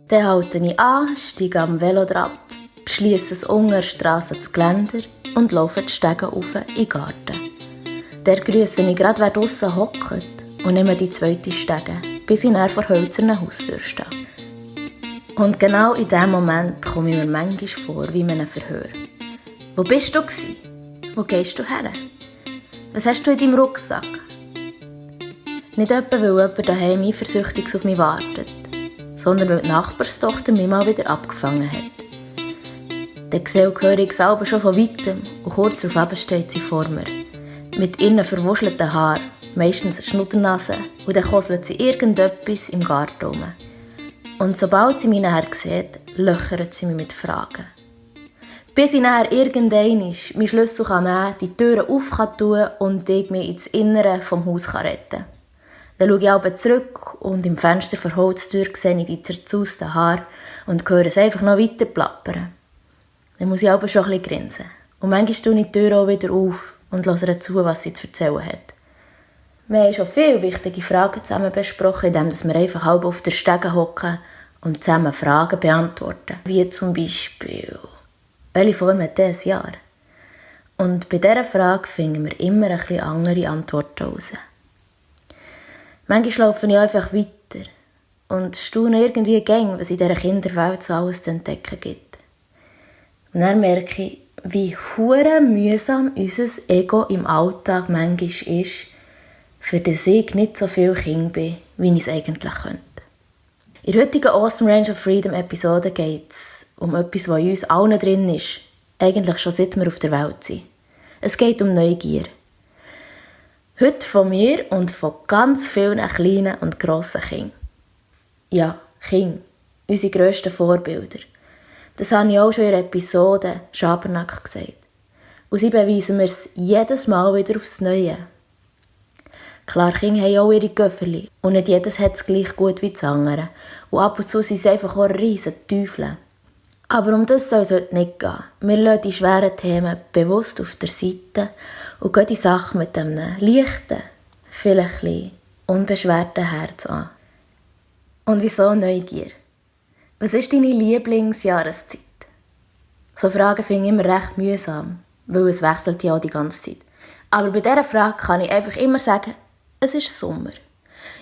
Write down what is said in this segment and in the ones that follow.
Dann halte ich an, steige am Velo ab, beschliesse es unter der Strasse das Geländer und laufe die Stege rauf in den Garten. Der grüsse ich gerade, wer draussen hockt und nehme die zweite Stege, bis ich näher vor der hölzernen Haustür stehe. Und genau in diesem Moment komme ich mir manchmal vor wie in einem Verhör. Wo bist du gewesen? Wo gehst du her? Was hast du in deinem Rucksack? Nicht etwa, weil jemand daheim eifersüchtig auf mich wartet, sondern weil die Nachbarstochter mich mal wieder abgefangen hat. Den Gesell höre ich selber schon von weitem und kurz darauf steht sie vor mir. Mit ihren verwuschelten Haaren, meistens eine Schnuddernase, und dann koselt sie irgendetwas im Garten rum. Und sobald sie mich nachher sieht, löchert sie mich mit Fragen. Bis ich nachher irgendeinmal meinen Schlüssel nehmen kann, die Türen auf tun und ich mich ins Innere vom Haus retten kann. Dann schaue ich aber zurück und im Fenster vor der Holztür sehe ich die zerzausten Haare und höre es einfach noch weiter plappern. Dann muss ich aber schon ein bisschen grinsen. Und manchmal tue ich die Tür auch wieder auf und höre ihr zu, was sie zu erzählen hat. Wir haben schon viele wichtige Fragen zusammen besprochen, indem wir einfach halb auf der Stege hocken und zusammen Fragen beantworten. Wie zum Beispiel, welche Form hat dieses Jahr? Und bei dieser Frage finden wir immer ein bisschen andere Antworten heraus. Manchmal laufe ich einfach weiter und staune irgendwie gäng, was in dieser Kinderwelt so alles zu entdecken gibt. Und dann merke ich, wie hure mühsam unser Ego im Alltag manchmal ist, für das ich nicht so viel Kind bin, wie ich es eigentlich könnte. In der heutigen Awesome Range of Freedom Episode geht es um etwas, was in uns allen drin ist, eigentlich schon seit wir auf der Welt sind. Es geht um Neugier. Heute von mir und von ganz vielen kleinen und grossen Kindern. Ja, Kinder, unsere grössten Vorbilder. Das habe ich auch schon in der Episode Schabernack gesagt. Und sie beweisen mir es jedes Mal wieder aufs Neue. Klar, Kinder haben auch ihre Göfferli und nicht jedes hat es gleich gut wie das andere. Und ab und zu sind sie einfach auch riesen Teufel. Aber um das soll es heute nicht gehen. Wir lassen die schweren Themen bewusst auf der Seite und gehen die Sache mit einem leichten, vielleicht ein bisschen unbeschwerten Herz an. Und wieso Neugier? Was ist deine Lieblingsjahreszeit? So Fragen finde ich immer recht mühsam, weil es wechselt ja auch die ganze Zeit. Aber bei dieser Frage kann ich einfach immer sagen, es ist Sommer.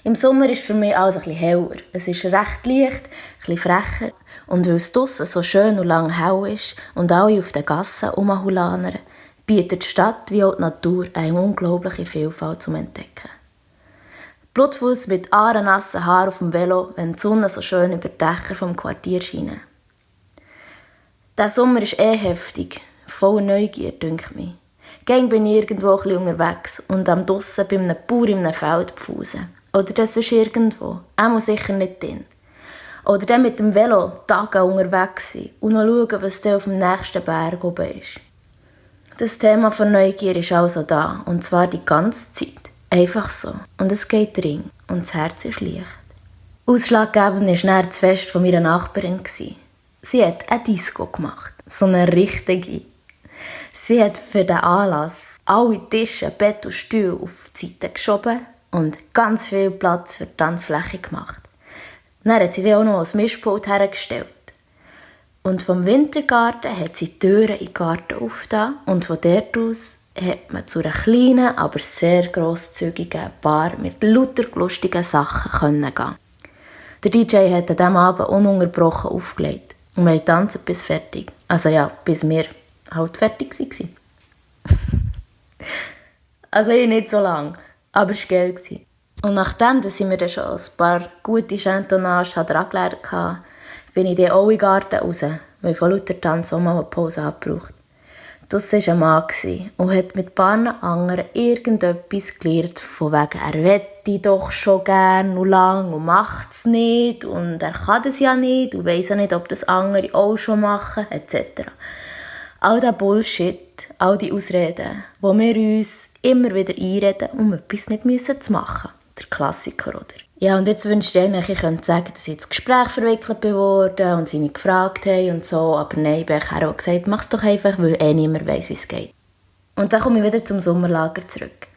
Im Sommer ist für mich alles ein bisschen heller. Es ist recht leicht, ein bisschen frecher. Und weil es draussen so schön und lang hell ist und alle auf den Gassen rumhulanern, bietet die Stadt wie auch die Natur eine unglaubliche Vielfalt zum Entdecken. Blutfuss mit aarenassen Haaren auf dem Velo, wenn die Sonne so schön über die Dächer vom Quartier scheint. Der Sommer ist heftig, voller Neugier, dünkt mich. Gäng bin ich irgendwo ein bisschen unterwegs und am draussen bei einem Bauer in einem Feld pfusen. Oder das ist irgendwo, auch sicher nicht drin. Oder dann mit dem Velo Tage unterwegs sein und noch schauen, was da auf dem nächsten Berg oben ist. Das Thema von Neugier ist also da, und zwar die ganze Zeit. Einfach so. Und es geht drin und das Herz ist leicht. Ausschlaggebend war dann das Fest von meiner Nachbarin. Sie hat eine Disco gemacht. So eine richtige. Sie hat für den Anlass alle Tische, Bett und Stühle auf die Seite geschoben und ganz viel Platz für die Tanzfläche gemacht. Dann hat sie auch noch ein Mischpult hergestellt. Und vom Wintergarten hat sie die Türen in den Garten aufgetan und von dort aus hat man zu einer kleinen, aber sehr grosszügigen Bar mit lauter lustigen Sachen gehen. Der DJ hat an diesem Abend ununterbrochen aufgelegt und wir tanzen bis fertig. Also ja, bis wir halt fertig waren. Also nicht so lang, aber es war geil. Und nachdem, dass ich mir dann schon ein paar gute Chantonage angelernt hatte, bin ich dann auch in den Garten raus, weil ich von lauter Tanz auch mal eine Pause gebraucht. Draussen war ein Mann und hat mit ein paar anderen irgendetwas gelernt, von wegen, er wette doch schon gern und lang und macht es nicht und er kann das ja nicht und weiss ja nicht, ob das andere auch schon machen, etc. All dieser Bullshit, all die Ausreden, wo wir uns immer wieder einreden, um etwas nicht zu machen. Der Klassiker, oder? Ja, und jetzt wünschte ich eigentlich, ich könnte sagen, dass ich ins Gespräch verwickelt bin worden und sie mich gefragt haben und so, aber nein, ich habe auch gesagt, mach es doch einfach, weil niemand weiss, wie es geht. Und dann komme ich wieder zum Sommerlager zurück.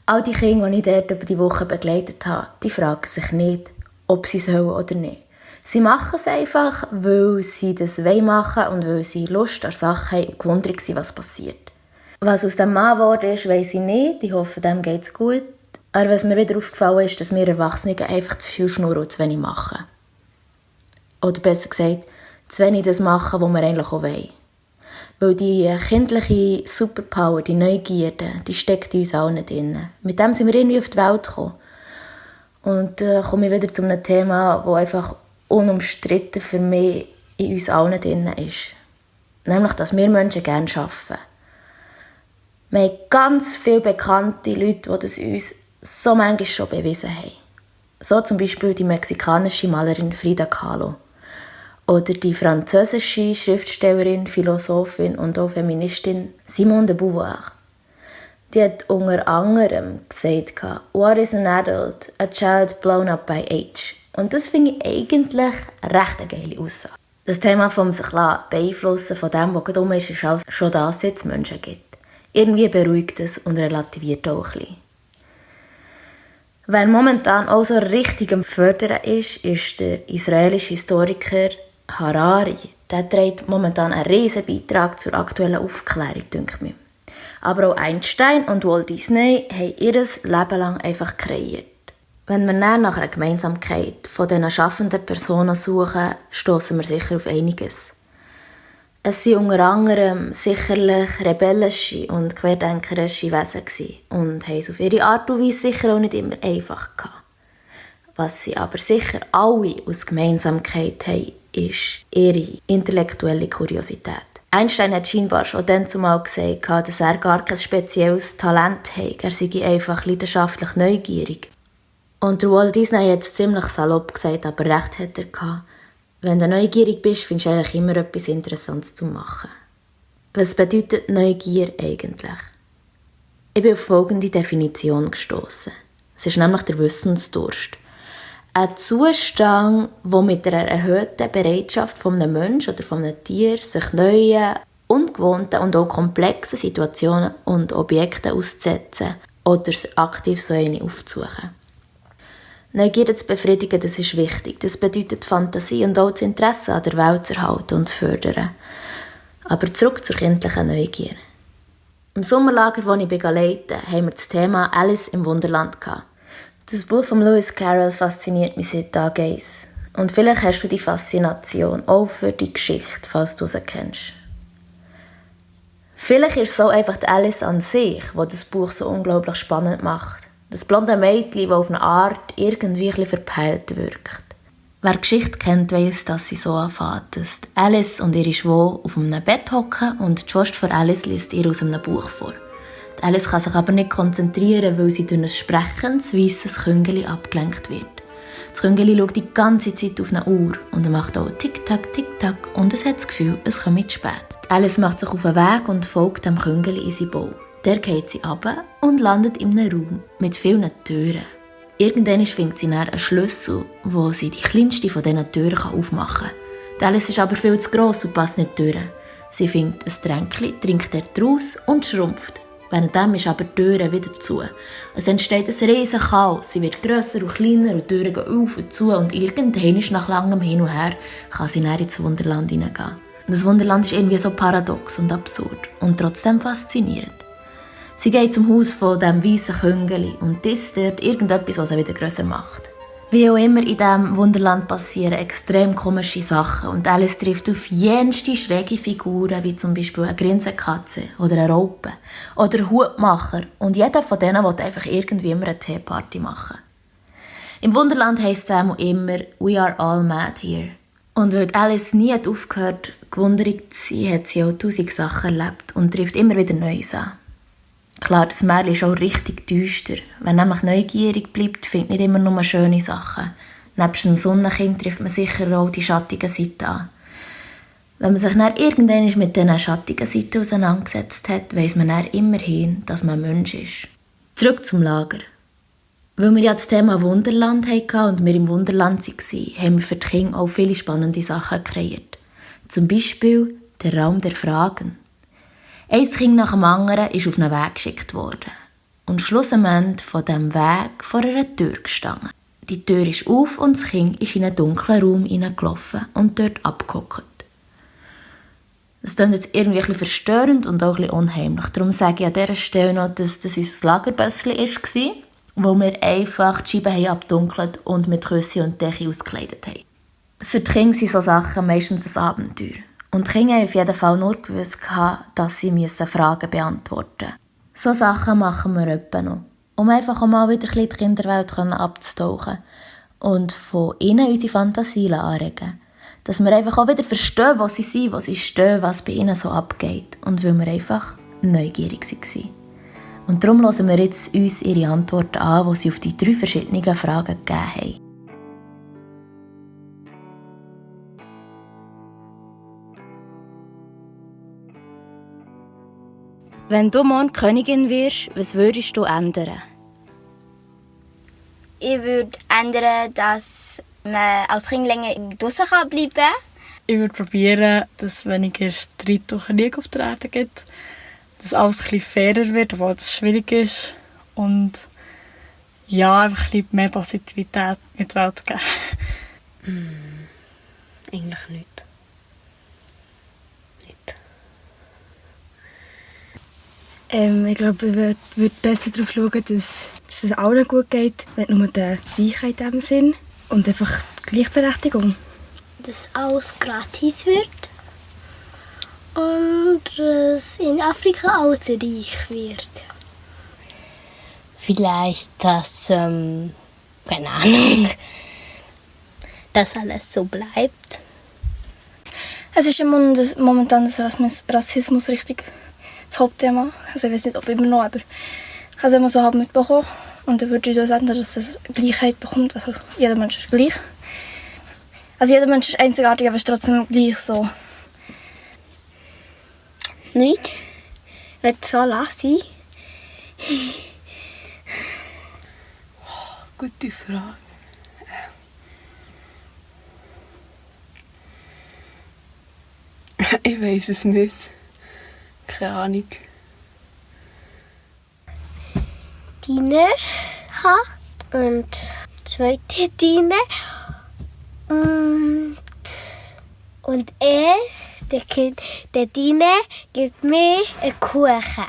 All die Kinder, die ich dort über die Woche begleitet habe, die fragen sich nicht, ob sie sollen oder nicht. Sie machen es einfach, weil sie das machen wollen und weil sie Lust an Sachen haben und gewundert sind, was passiert. Was aus dem Mann geworden ist, weiss ich nicht. Ich hoffe, dem geht es gut. Aber was mir wieder aufgefallen ist, dass wir Erwachsenen einfach zu viel schnurren und zu wenig machen. Oder besser gesagt, zu wenig das machen, was wir eigentlich auch wollen. Weil die kindliche Superpower, die Neugierde, die steckt in uns allen drin. Mit dem sind wir irgendwie auf die Welt gekommen. Und komme ich wieder zu einem Thema, das einfach unumstritten für mich in uns allen drin ist. Nämlich, dass wir Menschen gerne arbeiten. Wir haben ganz viele bekannte Leute, die das uns so manchmal schon bewiesen haben. So zum Beispiel die mexikanische Malerin Frida Kahlo. Oder die französische Schriftstellerin, Philosophin und auch Feministin Simone de Beauvoir. Die hat unter anderem gesagt, «What is an adult? A child blown up by age.» Und das finde ich eigentlich recht eine geile Aussage. Das Thema vom sich beeinflussen von dem, was gerade ist, ist auch schon das, dass es Menschen gibt. Irgendwie beruhigt es und relativiert auch ein bisschen. Wer momentan auch so richtig am Fördern ist der israelische Historiker Harari. Der trägt momentan einen riesen Beitrag zur aktuellen Aufklärung, denke ich. Aber auch Einstein und Walt Disney haben ihr Leben lang einfach kreiert. Wenn wir dann nach einer Gemeinsamkeit von diesen schaffenden Personen suchen, stossen wir sicher auf einiges. Es waren unter anderem sicherlich rebellische und querdenkerische Wesen und haben es auf ihre Art und Weise sicher auch nicht immer einfach gehabt. Was sie aber sicher alle als Gemeinsamkeit haben, ist ihre intellektuelle Kuriosität. Einstein hat scheinbar schon dann zumal gesagt, dass er gar kein spezielles Talent hat. Er sei einfach leidenschaftlich neugierig. Und Walt Disney hat es ziemlich salopp gesagt, aber recht hat er gehabt. Wenn du neugierig bist, findest du eigentlich immer etwas Interessantes zu machen. Was bedeutet Neugier eigentlich? Ich bin auf folgende Definition gestossen. Es ist nämlich der Wissensdurst. Ein Zustand, der mit einer erhöhten Bereitschaft von einem Menschen oder von einem Tier sich neuen, ungewohnten und auch komplexen Situationen und Objekten auszusetzen oder aktiv so eine aufzusuchen. Neugierde zu befriedigen, das ist wichtig. Das bedeutet Fantasie und auch das Interesse an der Welt zu erhalten und zu fördern. Aber zurück zur kindlichen Neugier. Im Sommerlager, das ich leite, haben wir das Thema Alice im Wunderland gehabt. Das Buch von Lewis Carroll fasziniert mich seit Tag 1. Und vielleicht hast du die Faszination auch für die Geschichte, falls du sie kennst. Vielleicht ist es so einfach die Alice an sich, die das Buch so unglaublich spannend macht. Das blonde Mädchen, das auf eine Art irgendwie ein bisschen verpeilt wirkt. Wer die Geschichte kennt, weiss, dass sie so anfängt, dass Alice und ihre Schwester auf einem Bett hocken und die Schwester von Alice liest ihr aus einem Buch vor. Die Alice kann sich aber nicht konzentrieren, weil sie durch ein sprechendes, weisses Küngeli abgelenkt wird. Das Küngeli schaut die ganze Zeit auf eine Uhr und macht auch Tick-Tack, Tick-Tack und es hat das Gefühl, es komme zu spät. Die Alice macht sich auf den Weg und folgt dem Küngeli in seinen Bau. Der geht sie runter und landet in einem Raum mit vielen Türen. Irgendwann findet sie dann einen Schlüssel, wo sie die kleinste von diesen Türen aufmachen kann. Die Alice ist aber viel zu gross und passt nicht durch. Sie findet ein Tränkchen, trinkt dort raus und schrumpft. Währenddem ist aber die Türe wieder zu. Es entsteht ein riesen Chaos. Sie wird grösser und kleiner und die Türen gehen auf und zu und irgendwann nach langem Hin und Her kann sie dann ins Wunderland hineingehen. Das Wunderland ist irgendwie so paradox und absurd und trotzdem faszinierend. Sie geht zum Haus von diesem weißen Küngeli und isst dort irgendetwas, was sie wieder grösser macht. Wie auch immer in diesem Wunderland passieren extrem komische Sachen und Alice trifft auf jenste schräge Figuren, wie zum Beispiel eine Grinsenkatze oder eine Raupe oder einen Hutmacher und jeder von denen will einfach irgendwie immer eine Teeparty machen. Im Wunderland heisst es auch immer «We are all mad here». Und weil Alice nie hat aufgehört, gewundert zu sein, hat sie auch 1000 Sachen erlebt und trifft immer wieder Neues an. Klar, das Märchen ist auch richtig düster. Wer nämlich neugierig bleibt, findet nicht immer nur schöne Sachen. Nebst dem Sonnenkind trifft man sicher auch die schattigen Seiten an. Wenn man sich dann irgendwann mit diesen schattigen Seiten auseinandergesetzt hat, weiss man dann immerhin, dass man Mensch ist. Zurück zum Lager. Weil wir ja das Thema Wunderland hatten und wir im Wunderland waren, haben wir für die Kinder auch viele spannende Sachen kreiert. Zum Beispiel der Raum der Fragen. Ein Kind nach dem anderen ist auf einen Weg geschickt worden und schlussendlich von diesem Weg vor einer Tür gestanden. Die Tür ist auf und das Kind ist in einen dunklen Raum hineingelaufen und dort abgehockt. Das klingt jetzt irgendwie ein bisschen verstörend und auch ein bisschen unheimlich. Darum sage ich an dieser Stelle noch, dass das unser Lagerbösschen war, wo wir einfach die Scheiben abdunkelt und mit Küsse und Decke ausgekleidet haben. Für die Kinder sind so Sachen meistens ein Abenteuer. Und die Kinder haben auf jeden Fall nur gewusst, dass sie Fragen beantworten müssen. So Sachen machen wir etwa noch, um einfach auch mal wieder ein bisschen in die Kinderwelt abzutauchen und von ihnen unsere Fantasie anregen. Dass wir einfach auch wieder verstehen, wo sie sind, wo sie stehen, was bei ihnen so abgeht. Und weil wir einfach neugierig waren. Und darum hören wir jetzt uns ihre Antworten an, die sie auf die 3 verschiedenen Fragen gegeben haben. Wenn du morgen Königin wirst, was würdest du ändern? Ich würde ändern, dass man als Kind länger im Draussen bleiben kann. Ich würde probieren, dass es weniger Streit und Krieg auf der Erde gibt. Dass alles ein bisschen fairer wird, obwohl das schwierig ist. Und ja, einfach ein bisschen mehr Positivität in die Welt geben. Eigentlich nicht. Ich glaube, ich würde besser darauf schauen, dass es allen gut geht, nicht nur der Reichen in diesem Sinn. Und einfach die Gleichberechtigung. Dass alles gratis wird und dass in Afrika alles reich wird. Vielleicht, dass, keine Ahnung, dass alles so bleibt. Es ist momentan das Rassismus richtig das Hauptthema. Also ich weiß nicht, ob immer noch, aber ich habe es immer so mitbekommen. Und dann würde ich das ändern, dass es Gleichheit bekommt. Also jeder Mensch ist gleich. Also jeder Mensch ist einzigartig, aber ist trotzdem gleich so. Nicht? Wird so lassen. Gute Frage. Ich weiß es nicht. Keine Ahnung. Diener haben und zweite Diener. Und er, der Diener, gibt mir einen Kuchen.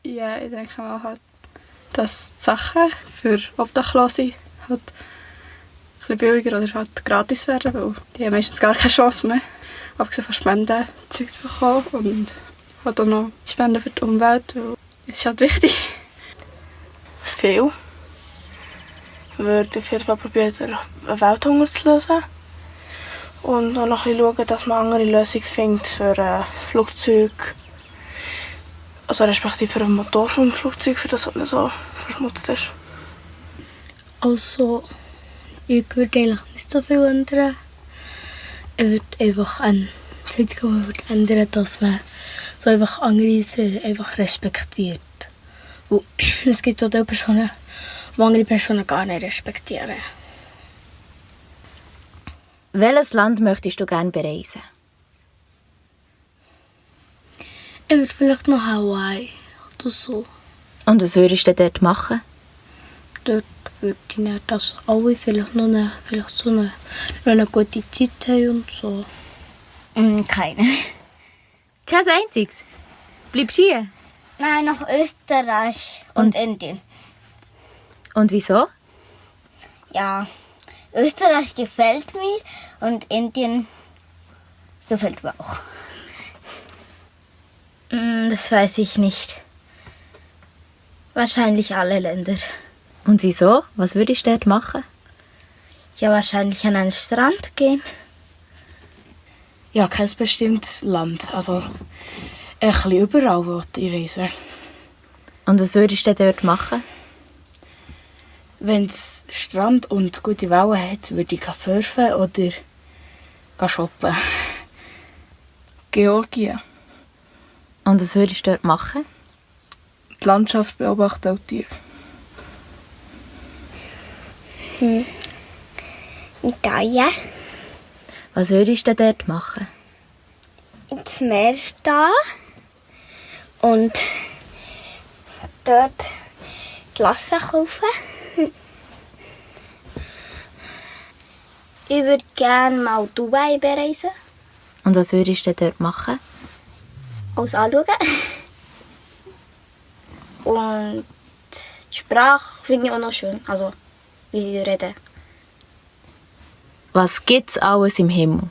Ja, ich denke mal, halt, dass die Sachen für Obdachlose halt ein bisschen billiger oder halt gratis werden, weil die haben meistens gar keine Chance mehr, abgesehen von Spenden, Zeug zu bekommen und halt auch noch Spenden für die Umwelt, weil es ist halt wichtig. Viel. Ich würde auf jeden Fall probieren, einen Welthunger zu lösen. Und auch noch ein bisschen schauen, dass man andere Lösungen findet für Flugzeug. Also respektive für den Motor vom Flugzeug, für das es nicht so verschmutzt ist. Also, ich würde eigentlich nicht so viel ändern. Ich würde einfach das Einzige, was ich würde ändern, dass man so einfach andere einfach respektiert. Und es gibt auch Personen, die andere Personen gar nicht respektieren. Welches Land möchtest du gerne bereisen? Ich würde vielleicht noch Hawaii oder so. Und was würdest du dort machen? Dort würde ich nicht, dass alle vielleicht noch eine gute Zeit haben und so. Keine. Kein einziges? Bleibst du hier? Nein, nach Österreich und Indien. Und wieso? Ja, Österreich gefällt mir und Indien gefällt mir auch. Das weiß ich nicht. Wahrscheinlich alle Länder. Und wieso? Was würdest du dort machen? Ja, wahrscheinlich an einen Strand gehen. Ja, kein bestimmtes Land. Also ein bisschen überall wo ich reisen. Und was würdest du dort machen? Wenn es Strand und gute Wellen hat, würde ich surfen oder shoppen. Georgien. Und was würdest du dort machen? Die Landschaft beobachten auch tief. Italien. Was würdest du dort machen? Ins Meer da und dort Glas kaufen. Ich würde gerne mal Dubai bereisen. Und was würdest du denn dort machen? Alles anschauen. Und die Sprache finde ich auch noch schön. Also, wie sie reden. Was gibt es alles im Himmel?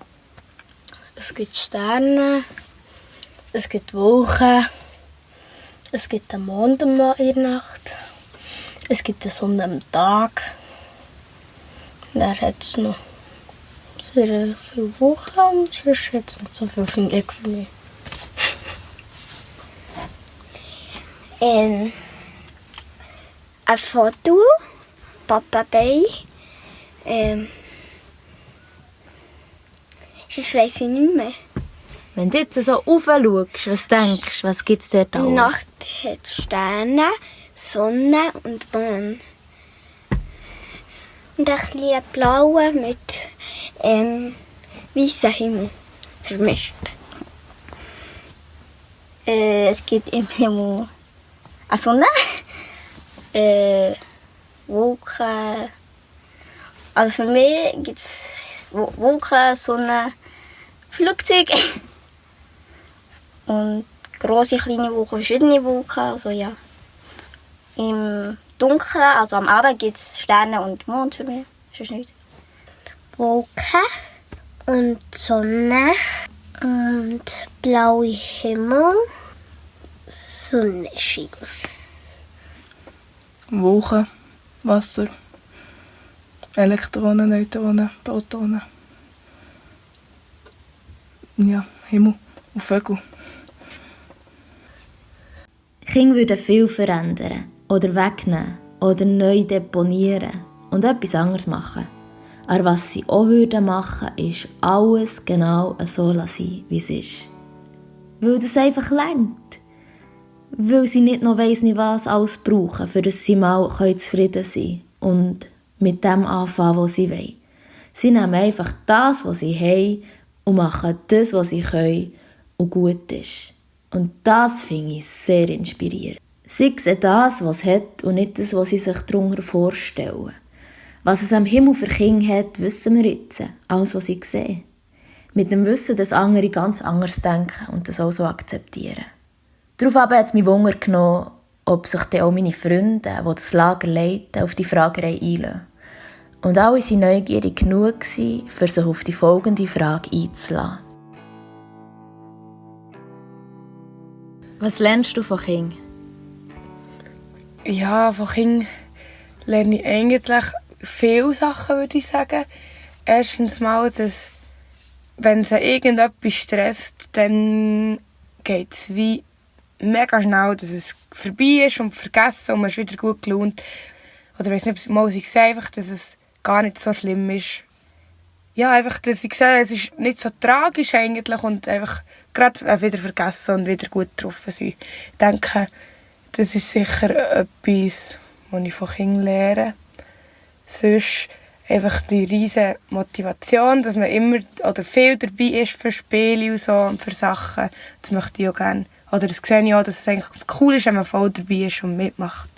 Es gibt Sterne, es gibt Wolken, es gibt den Mond in der Nacht, es gibt die Sonne am Tag. Dann hat es noch sehr viele Wochen und sonst hat es nicht so viel finde ich für mich. Ein Foto, Papa Day. Sonst weiss ich nicht mehr. Wenn du jetzt so raufschaust, was denkst du, was gibt es dort alles? Nacht hat Sterne, Sonne und Mond. Und ein bisschen blaue mit weißem Himmel vermischt. Es gibt im Himmel eine Sonne, Wolken. Also für mich gibt es Wolken, Sonne, Flugzeuge und grosse, kleine Wolken, verschiedene Wolken. Also ja. Im Dunkeln, also am Abend, gibt es Sterne und Mond für mich. Sonst nicht. Wolken und Sonne und blauer Himmel, Sonnenschein. Wolken, Wasser, Elektronen, Neutronen, Protonen. Ja, Himmel und Vögel. Kinder würden viel verändern oder wegnehmen oder neu deponieren und etwas anderes machen. Aber was sie auch würden machen, ist alles genau so lassen, wie es ist. Weil das einfach reicht. Weil sie nicht noch weiss nicht was alles brauchen, für dass sie mal zufrieden sein können und mit dem anfangen, was sie wollen. Sie nehmen einfach das, was sie haben und machen das, was sie können und gut ist. Und das finde ich sehr inspirierend. Sie sehen das, was es hat und nicht das, was sie sich darunter vorstellen. Was es am Himmel für Kinder hat, wissen wir jetzt. Alles, was sie sehen. Mit dem Wissen, dass andere ganz anders denken und das auch so akzeptieren. Daraufhin hat es mich Wunder genommen, ob sich dann auch meine Freunde, die das Lager leiten, auf die Fragerei einlassen. Und alle waren neugierig genug, für sich auf die folgende Frage einzulassen. Was lernst du von Kindern? Ja, von Kindern lerne ich eigentlich viele Sachen, würde ich sagen. Erstens mal, dass wenn sie irgendetwas stresst, dann geht es wie mega schnell, dass es vorbei ist und vergessen und man ist wieder gut gelaunt. Oder ich weiss nicht, mal ich sehe einfach, dass es gar nicht so schlimm ist. Ja, einfach, dass ich sehe, es ist nicht so tragisch eigentlich und einfach gerade wieder vergessen und wieder gut getroffen sein. Ich denke, das ist sicher etwas, was ich von Kindern lerne. Sonst einfach die riesige Motivation, dass man immer oder viel dabei ist für Spiele und so und für Sachen. Das möchte ich auch gerne. Oder das sehe ich auch, dass es eigentlich cool ist, wenn man voll dabei ist und mitmacht.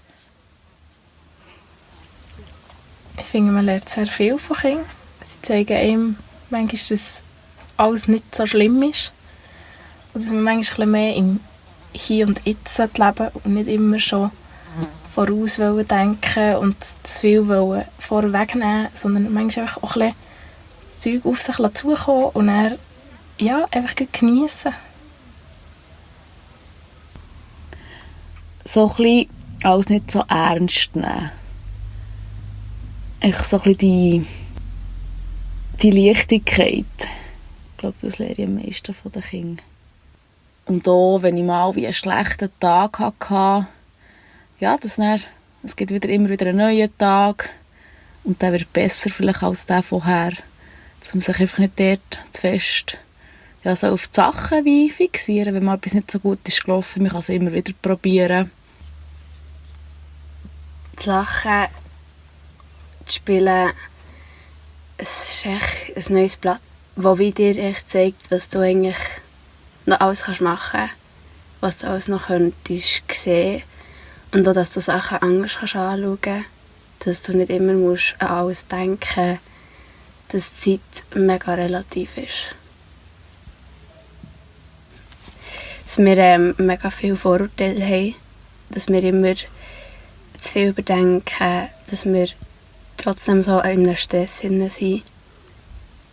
Ich finde, man lernt sehr viel von Kindern. Sie zeigen einem manchmal, dass alles nicht so schlimm ist. Und dass man manchmal mehr im Hier und Jetzt leben sollte und nicht immer schon voraus denken und zu viel vorwegnehmen, sondern manchmal einfach auch ein bisschen das Zeug auf sich zukommen und dann ja, einfach geniessen. So ein bisschen alles nicht so ernst nehmen. Echt so ein bisschen die Leichtigkeit. Ich glaube, das lehre ich am meisten von den Kindern. Und auch, wenn ich mal wie einen schlechten Tag hatte, ja, es gibt immer wieder einen neuen Tag und der wird besser vielleicht als der vorher. Dass man sich einfach nicht dort zu fest so auf die Sachen wie fixieren. Wenn mal etwas nicht so gut ist gelaufen, man kann es immer wieder probieren. Die Sachen zu spielen, es ist echt ein neues Blatt, das dir echt zeigt, was du eigentlich noch alles machen kannst, was du alles noch könntest sehen und auch, dass du Sachen anders anschauen kannst, dass du nicht immer musst an alles denken dass die Zeit mega relativ ist. Dass wir mega viele Vorurteile haben, dass wir immer zu viel überdenken, dass wir trotzdem so in einem Stress sind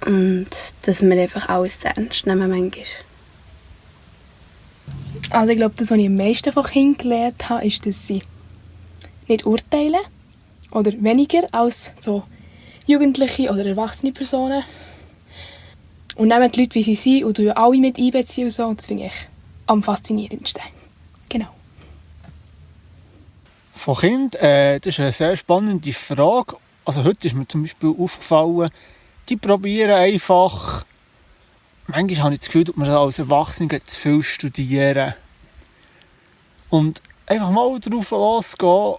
und dass wir einfach alles zu ernst nehmen manchmal. Also ich glaube, das, was ich am meisten von Kindern gelernt habe, ist, dass sie nicht urteilen oder weniger als so jugendliche oder erwachsene Personen. Und nehmen die Leute, wie sie sind und alle mit einbeziehen und so. Und das finde ich am faszinierendsten. Genau. Von Kind, das ist eine sehr spannende Frage. Also heute ist mir zum Beispiel aufgefallen, die probieren einfach, manchmal habe ich das Gefühl, dass man als Erwachsener zu viel studieren. Und einfach mal drauf losgehen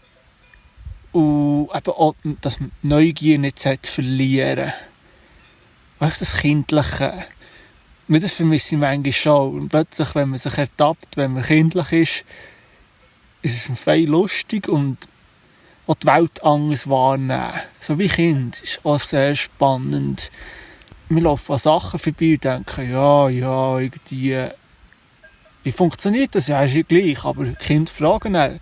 und eben auch, dass man die Neugier nicht verlieren sollte. Weißt du, das Kindliche. Das vermisse ich manchmal schon. Und plötzlich, wenn man sich ertappt, wenn man kindlich ist es fein lustig und auch die Welt anders wahrnehmen. So wie Kind ist auch sehr spannend. Wir laufen an Sachen vorbei und denken, ja, irgendwie, wie funktioniert das? Ja, ist ja gleich. Aber die Kinder fragen dann,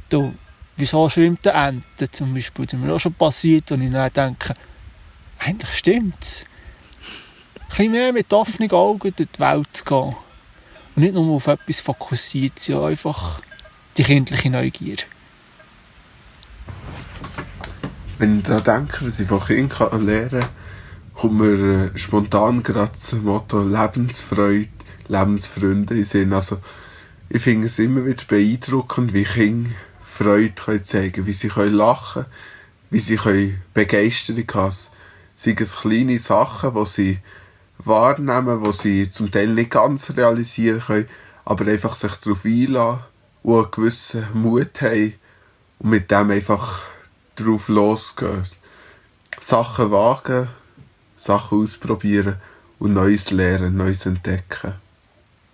du, wieso schwimmt der Ente zum Beispiel? Das ist mir auch schon passiert und ich dann denke, eigentlich stimmt's. Ein bisschen mehr mit offenen Augen durch die Welt zu gehen. Und nicht nur auf etwas fokussiert, sondern einfach die kindliche Neugier. Wenn ich daran denke, was ich von Kindern lernen kann, kommt mir spontan gerade das Motto Lebensfreude, Lebensfreunde in den Sinn. Also, ich finde es immer wieder beeindruckend, wie Kinder Freude zeigen können, wie sie lachen können, wie sie Begeisterung haben. Seien es kleine Sachen, die sie wahrnehmen, die sie zum Teil nicht ganz realisieren können, aber einfach sich darauf einlassen und einen gewissen Mut haben und mit dem einfach drauf losgehen. Sachen wagen, Sachen ausprobieren und Neues lernen, Neues entdecken.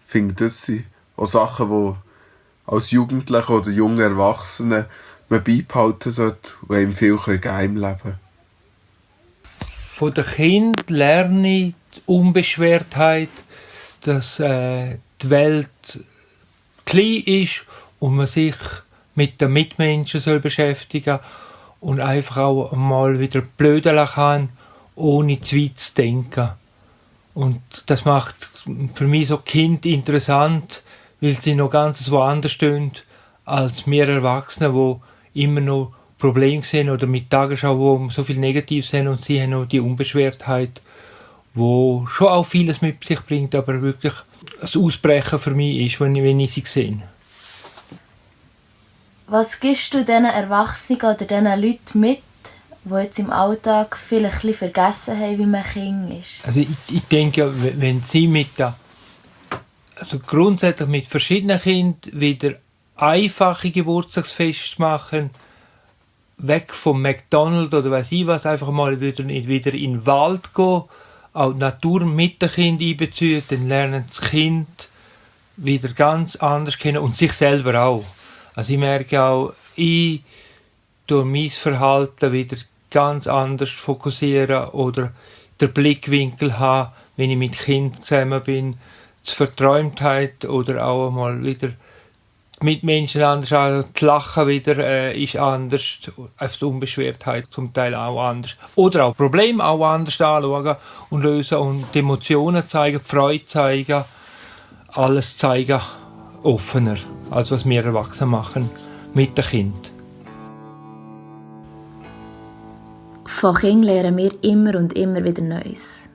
Ich finde, das sind auch Sachen, die als Jugendliche oder junge Erwachsene man beibehalten sollte und einem viel geben im Leben. Von den Kindern lerne ich die Unbeschwertheit, dass die Welt klein ist und man sich mit den Mitmenschen soll beschäftigen und einfach auch mal wieder blödeln kann, ohne zu weit zu denken. Und das macht für mich so Kind interessant, weil sie noch ganz woanders stehen als wir Erwachsene, die immer noch Probleme sehen oder mit Tagesschau, wo so viel Negatives sehen und sie haben noch die Unbeschwertheit, wo schon auch vieles mit sich bringt, aber wirklich das Ausbrechen für mich ist, wenn ich sie sehe. Was gibst du diesen Erwachsenen oder diesen Leuten mit, die jetzt im Alltag vielleicht ein bisschen vergessen haben, wie man Kind ist? Also ich denke, wenn sie grundsätzlich mit verschiedenen Kindern wieder einfache Geburtstagsfeste machen, weg vom McDonald's oder weiss ich was, einfach mal wieder in den Wald gehen, auch die Natur mit dem Kind einbeziehen, dann lernen das Kind wieder ganz anders kennen und sich selber auch. Also ich merke auch, ich durch mein Verhalten wieder ganz anders fokussieren oder den Blickwinkel haben, wenn ich mit Kindern zusammen bin, die Verträumtheit oder auch mal wieder mit Menschen anders an, das Lachen wieder ist anders, die Unbeschwertheit zum Teil auch anders. Oder auch Probleme auch anders anschauen und lösen und die Emotionen zeigen, die Freude zeigen, alles zeigen, offener, als was wir Erwachsene machen mit dem Kind. Von Kindern lernen wir immer und immer wieder Neues.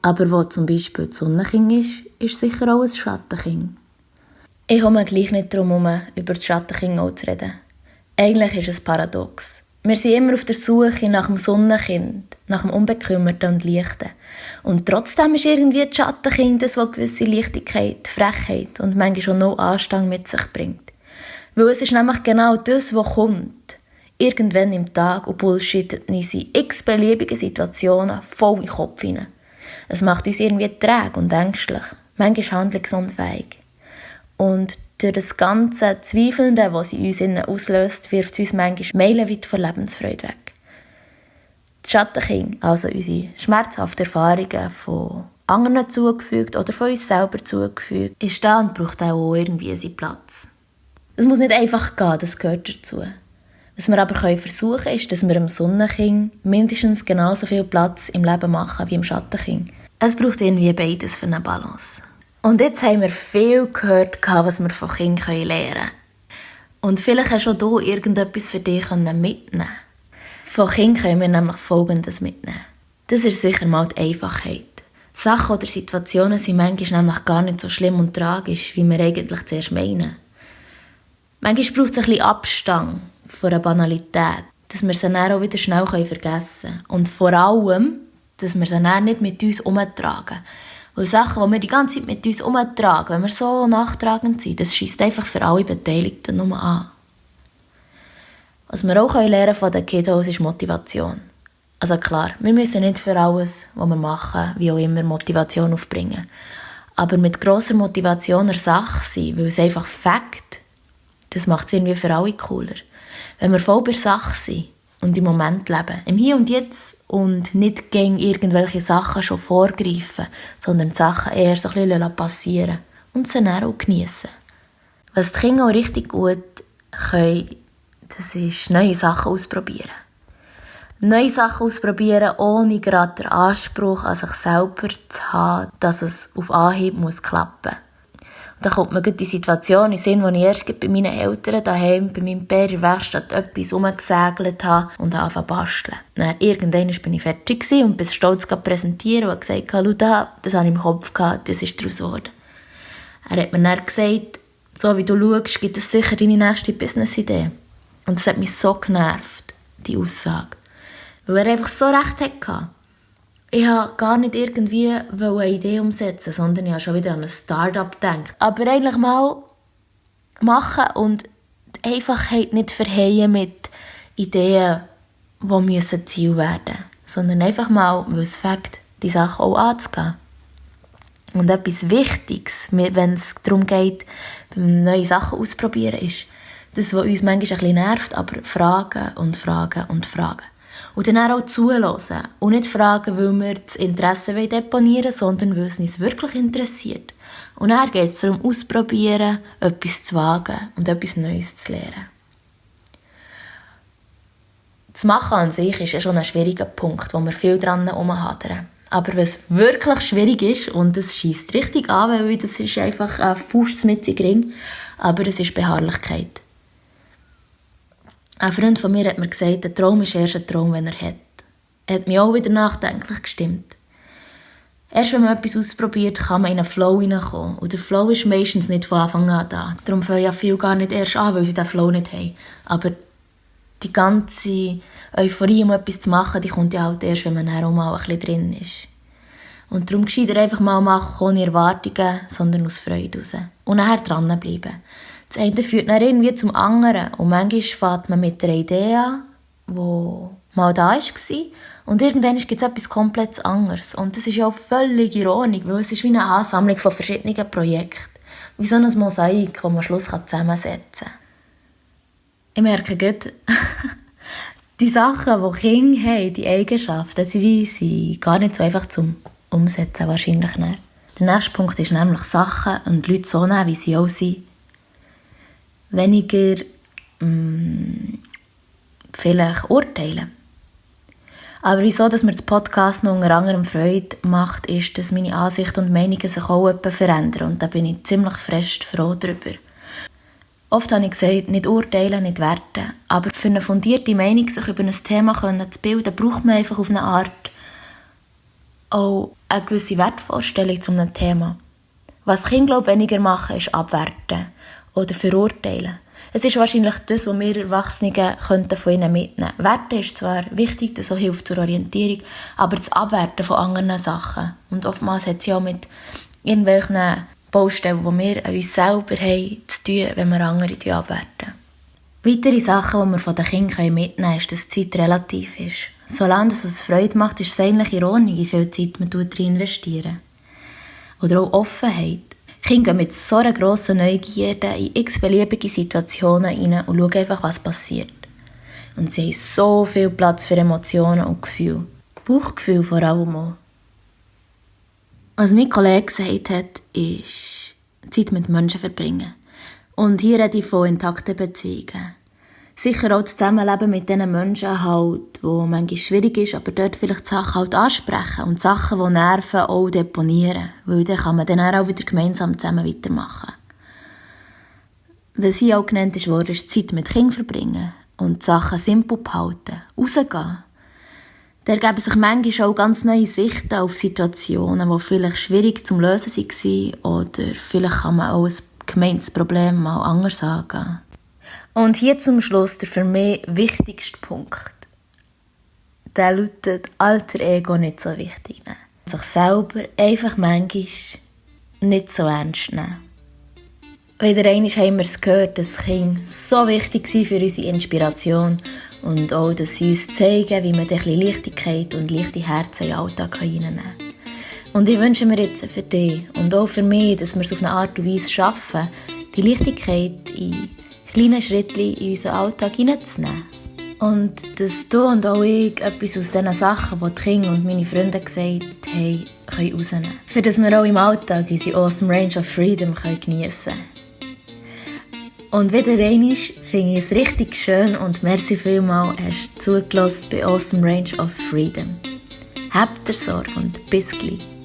Aber wo zum Beispiel das Sonnenkind ist sicher auch ein Schattenkind. Ich komme gleich nicht darum herum, über das Schattenkind auch zu reden. Eigentlich ist es paradox. Wir sind immer auf der Suche nach dem Sonnenkind, nach dem Unbekümmerten und Leichten. Und trotzdem ist irgendwie das Schattenkind das, das gewisse Leichtigkeit, Frechheit und manchmal auch noch Anstand mit sich bringt. Weil es ist nämlich genau das, was kommt. Irgendwann im Tag und bullshittet in x-beliebigen Situationen voll in den Kopf hinein. Es macht uns irgendwie träge und ängstlich, manchmal handlungsunfähig. Und durch das ganze Zweifelnde, was in uns auslöst, wirft es uns manchmal meilenweit von Lebensfreude weg. Die Schattenkinder, also unsere schmerzhaften Erfahrungen von anderen zugefügt oder von uns selber zugefügt, ist da und braucht auch irgendwie seinen Platz. Es muss nicht einfach gehen, das gehört dazu. Was wir aber versuchen können, ist, dass wir dem Sonnenkind mindestens genauso viel Platz im Leben machen wie im Schattenkind. Es braucht irgendwie beides für eine Balance. Und jetzt haben wir viel gehört, was wir von Kindern lernen können. Und vielleicht hast auch du irgendetwas für dich mitnehmen. Von Kindern können wir nämlich Folgendes mitnehmen. Das ist sicher mal die Einfachheit. Sachen oder Situationen sind manchmal nämlich gar nicht so schlimm und tragisch, wie wir eigentlich zuerst meinen. Manchmal braucht es ein bisschen Abstand von einer Banalität, dass wir sie dann auch wieder schnell vergessen können. Und vor allem, dass wir sie dann nicht mit uns herumtragen. Weil Sachen, die wir die ganze Zeit mit uns herumtragen, wenn wir so nachtragend sind, das scheisst einfach für alle Beteiligten nur an. Was wir auch lernen von den Kiddos ist Motivation. Also klar, wir müssen nicht für alles, was wir machen, wie auch immer Motivation aufbringen. Aber mit grosser Motivation eine Sache sein, weil es einfach Fakt, das macht es irgendwie für alle cooler. Wenn wir voll bei der Sache sind und im Moment leben, im Hier und Jetzt und nicht gegen irgendwelche Sachen schon vorgreifen, sondern die Sachen eher so ein bisschen passieren und sie dann auch geniessen. Was die Kinder auch richtig gut können, das ist neue Sachen ausprobieren. Neue Sachen ausprobieren, ohne gerade den Anspruch an sich selber zu haben, dass es auf Anhieb klappen muss. Und dann kommt mir die Situation in den Sinn, wo ich erst bei meinen Eltern daheim, bei meinem Pär in der Werkstatt etwas rumgesägelt habe und angefangen zu basteln. Dann irgendwann war ich fertig und bin stolz zu präsentieren und gesagt, «Schau da, das habe ich im Kopf gehabt, das ist daraus geworden.» Er hat mir dann gesagt, «So wie du schaust, gibt es sicher deine nächste Business-Idee.» Und das hat mich so genervt, die Aussage. Weil er einfach so recht hatte. Ich wollte gar nicht irgendwie eine Idee umsetzen, sondern ich habe schon wieder an ein Start-up gedacht. Aber eigentlich mal machen und die Einfachheit nicht verheilen mit Ideen, die Ziel werden müssen. Sondern einfach mal, weil es fängt, die Sache auch anzugehen. Und etwas Wichtiges, wenn es darum geht, neue Sachen auszuprobieren, ist, das, was uns manchmal ein bisschen nervt, aber fragen und fragen und fragen. Und dann auch zuhören. Und nicht fragen, weil wir das Interesse deponieren wollen, sondern weil es uns wirklich interessiert. Und dann geht es darum, auszuprobieren, etwas zu wagen und etwas Neues zu lernen. Das Machen an sich ist ja schon ein schwieriger Punkt, wo wir viel dran herumhadern. Aber was wirklich schwierig ist, und das scheisst richtig an, weil das ist einfach ein Fuß mit im Ring, aber es ist Beharrlichkeit. Ein Freund von mir hat mir gesagt, der Traum ist erst ein Traum, wenn er hat. Er hat mich auch wieder nachdenklich gestimmt. Erst wenn man etwas ausprobiert, kann man in einen Flow hineinkommen. Und der Flow ist meistens nicht von Anfang an da. Darum fangen ja viele gar nicht erst an, weil sie diesen Flow nicht haben. Aber die ganze Euphorie, um etwas zu machen, die kommt ja halt erst, wenn man auch mal ein bisschen drin ist. Und darum geschieht er einfach mal machen, ohne Erwartungen, sondern aus Freude raus. Und nachher dranbleiben. Das eine führt dann irgendwie zum anderen. Und manchmal fängt man mit einer Idee an, die mal da war. Und irgendwann gibt es etwas komplett anderes. Und das ist ja auch völlig in Ordnung, weil es ist wie eine Ansammlung von verschiedenen Projekten. Wie so ein Mosaik, das man am Schluss zusammensetzen kann. Ich merke gut, die Sachen, die Kinder haben, die Eigenschaften, die sind gar nicht so einfach zum Umsetzen wahrscheinlich nicht. Der nächste Punkt ist nämlich Sachen und Leute so nehmen, wie sie auch sind. Weniger vielleicht urteilen. Aber wieso, dass mir das Podcast noch unter anderem Freude macht, ist, dass meine Ansichten und Meinungen sich auch verändern. Und da bin ich ziemlich fest froh darüber. Oft habe ich gesagt, nicht urteilen, nicht werten. Aber für eine fundierte Meinung, sich über ein Thema zu bilden, braucht man einfach auf eine Art auch eine gewisse Wertvorstellung zu einem Thema. Was Kinder weniger machen, ist abwerten oder verurteilen. Es ist wahrscheinlich das, was wir Erwachsenen von ihnen mitnehmen könnten. Werten ist zwar wichtig, das auch hilft zur Orientierung, aber das Abwerten von anderen Sachen. Und oftmals hat es ja mit irgendwelchen Baustellen, die wir an uns selber haben, zu tun, wenn wir andere abwerten. Weitere Sachen, die wir von den Kindern mitnehmen können, ist, dass die Zeit relativ ist. Solange es Freude macht, ist es eigentlich in Ordnung, wie viel Zeit man investieren. Oder auch Offenheit. Kinder gehen mit so einer grossen Neugierde in x-beliebige Situationen rein und schauen einfach, was passiert. Und sie haben so viel Platz für Emotionen und Gefühle. Bauchgefühl vor allem auch. Was mein Kollege gesagt hat, ist Zeit mit Menschen verbringen. Und hier rede ich von intakten Beziehungen. Sicher auch das Zusammenleben mit diesen Menschen, halt, wo manchmal schwierig ist, aber dort vielleicht die Sachen halt ansprechen und Sachen, die nerven, auch deponieren. Weil dann kann man dann auch wieder gemeinsam zusammen weitermachen. Was hier auch genannt wurde, ist Zeit mit Kindern verbringen und die Sachen simpel behalten, rausgehen. Da ergeben sich manchmal auch ganz neue Sichten auf Situationen, die vielleicht schwierig zum Lösen waren oder vielleicht kann man auch ein gemeintes Problem mal anders angehen. Und hier zum Schluss der für mich wichtigste Punkt. Der lautet, alter Ego nicht so wichtig nehmen. Sich selber einfach manchmal nicht so ernst nehmen. Wieder einmal haben wir es gehört, dass Kinder so wichtig sind für unsere Inspiration und auch, dass sie uns zeigen, wie man ein bisschen Leichtigkeit und leichte Herzen in den Alltag reinnehmen kann. Und ich wünsche mir jetzt für dich und auch für mich, dass wir es auf eine Art und Weise schaffen, die Leichtigkeit in kleinen Schritten in unseren Alltag hineinzunehmen. Und dass du und auch ich etwas aus diesen Sachen, die die Kinder und meine Freunde gesagt haben, können rausnehmen können. Für dass wir auch im Alltag unsere Awesome Range of Freedom geniessen können. Und wieder einmal finde ich es richtig schön und merci vielmals, hast du zugelassen bei Awesome Range of Freedom. Habt ihr Sorge und bis gleich.